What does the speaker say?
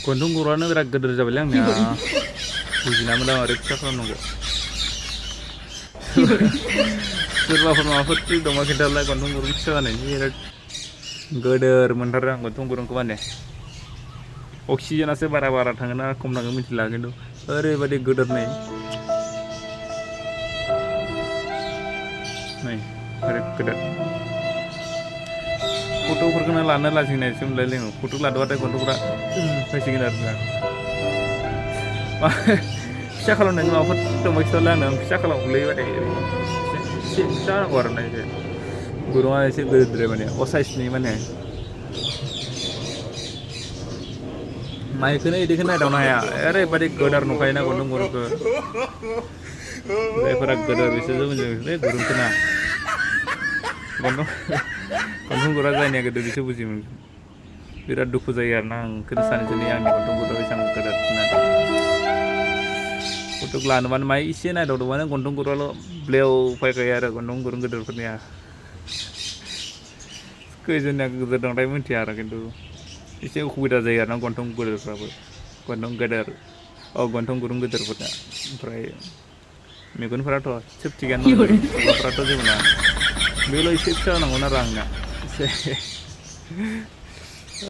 गन्थं गर'आनो बिराद गिदिर जाबायलै आंनिया बुजिना मोनदां आरो फिसा खालामनांगौ सोरबाफोर माबाफोर ट्रिक दंबा खिन्थालाय गन्थं गुरुं फिसा जानायनि बिराद गोदोर मोनथारो आं गन्थं गुरुंखौ माने अक्सिजेनासो बारा बारा थाङोना खम थाङो मिथिला खिन्थु ओरैबायदि गोदोर नै ओरै गोदोर फट'फोरखौनो लानो लाजिनायसो मोनलायलाङो आङो फट' लादोंबाथाय गन्थंफ्रा फैसिगोन आरो ना फिसा खालामनायनि माबाफोर दंबा खिथालाय आंनो आं फिसा खालामगौलै माने एसे फिसा नांगौ आरो ना एसे गुरुङा एसे गोदोरद्राय माने असाइसनि माने माइखौनो इदिखौ नायदावनो हाया ओरैबायदि गोदोर नुखायोना गन्थं गुरुंखौ जायफोरा गोदोर बिसोरसो बुजियो गुरुंखौ ना गन्थं गुरुङा जायनिया गोदोर बिसोर बुजियोमोन बिराद दुखु जायो आरो ना आं बेखौनो सानै सानै आंनि गन्थं गुरुङा बेसेबां गोदोर होननानै फटक लानोबानो माय एसे नायदावदोंबानो गन्थं गुरुङाल' ब्लेव फैखायो आरो गन्थं गुरुं गोदोरफोरनिया खैजोननिया गोदोर दंथाय मिथिया आरो खिन्थु एसे उसुबिदा जायो आरो ना गन्थं गोदोरफ्राबो गन्थं गोदोर गन्थं गुरुं गोदोरफोरना ओमफ्राय मेगनफोराथ' सोब थिगानो दंजोबो खुगाफ्राथ' जेबो नङा बेल' एसे फिसा जानांगौमोन आरो आंना एसे